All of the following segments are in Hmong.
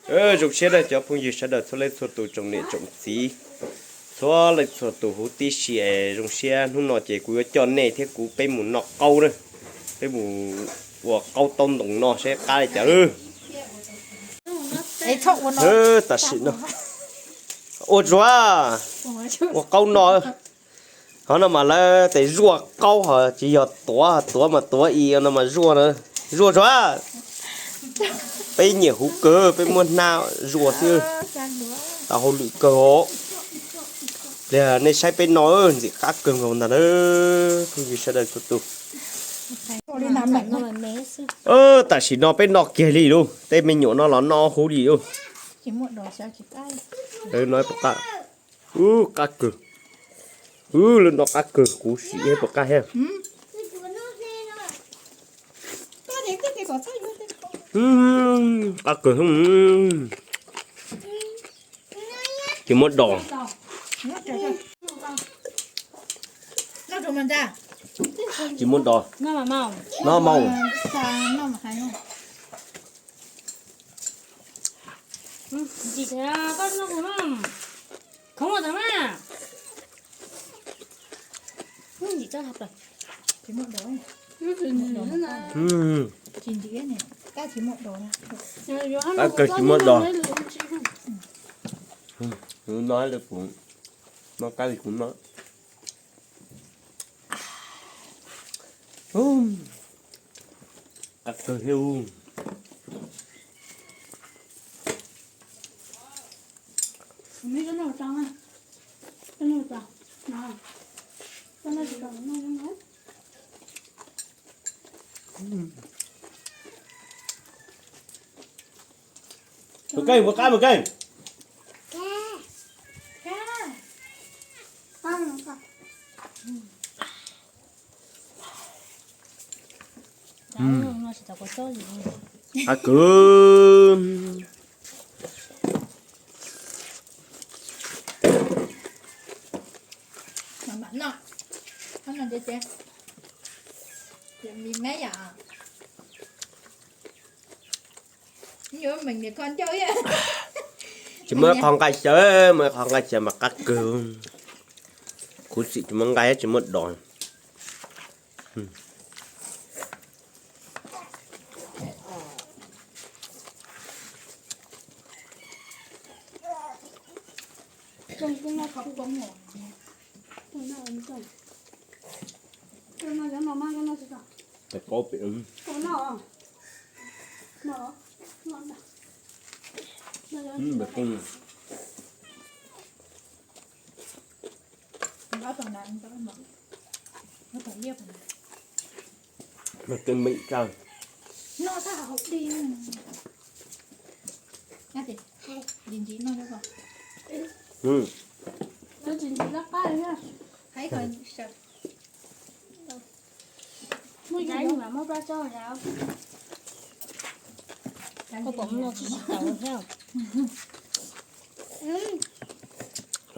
Zoo siab rau cov phooj ywg sawv daws txhua leej txhua tus, tsoom niam tsoom txiv, txhua leej txhua tus huv tib si es zoo siab. Hnub no ces kuv yuav coj nej thiab kuv peb mus noj qaub na, peb mus ua qaub taub ntoos no seb qab li cas. Tam sim no ua tsuav, ua qaub no. Qhov no mas lawv tes zuaj qaub ho tsis yog tuav, tuav mas tuav i no mas zuaj, zuaj tsuav. Peb nyiam huv kawg, peb muab hnab zuaj xwb, tau hauj lwm kawg os. Pliag nej saib peb no ntxim qab kawg nkaus ntag na, phooj ywg sawv daws txhua tus. Tam sim no peb noj kiag li lauj, tej me nyuam no los noj huv li lauj. Ub, qab kawg. Ub, lub no qab kawg, kuv sim ib puas qab thiab. Qab kawg. Tsis muab dos. Tsis muab dos. No mau. Qab kawg tsis muab dos. Kuv no, no qab li kuv no. Qab kawg thiab. Mus kej, mus qab mus kej. Qab kawg. Tsis muaj qhov nqaij xyaw, muaj qhov nqaij xyaw mas qab kawg. Kuv sim tsis muaj nqaij, tsis muaj dos.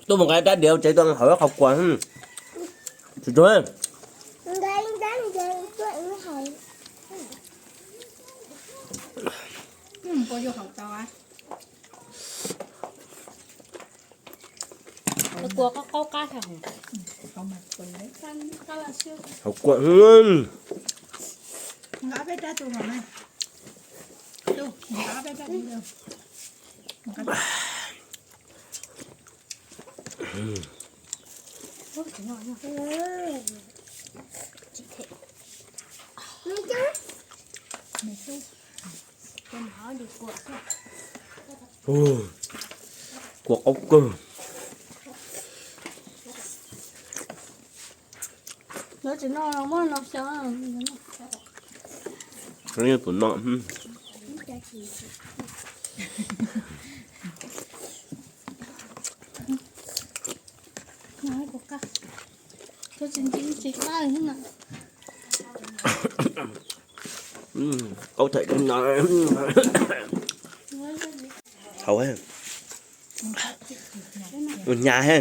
Tuaj mus nqa rab diav tsev tuaj hauv qhov kuas. Tsuag tsuag. Kua qaub qaub qab. Hauv kua. Kua qaub kawg. Tus no. Qaub thawm no. Thaum ua hnyav he.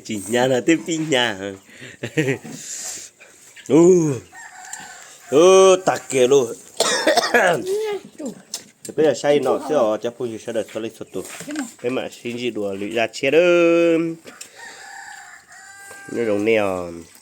Tsis hnyav no twb pib hnyav. Ub, tag kiag lauj. Ces peb yog saib li no xwb os cov phooj ywg sawv daws txhua leej txhua tus. Peb mam sib ntsib dua lwm zaj tshiab nawb. Nyob zoo nej os.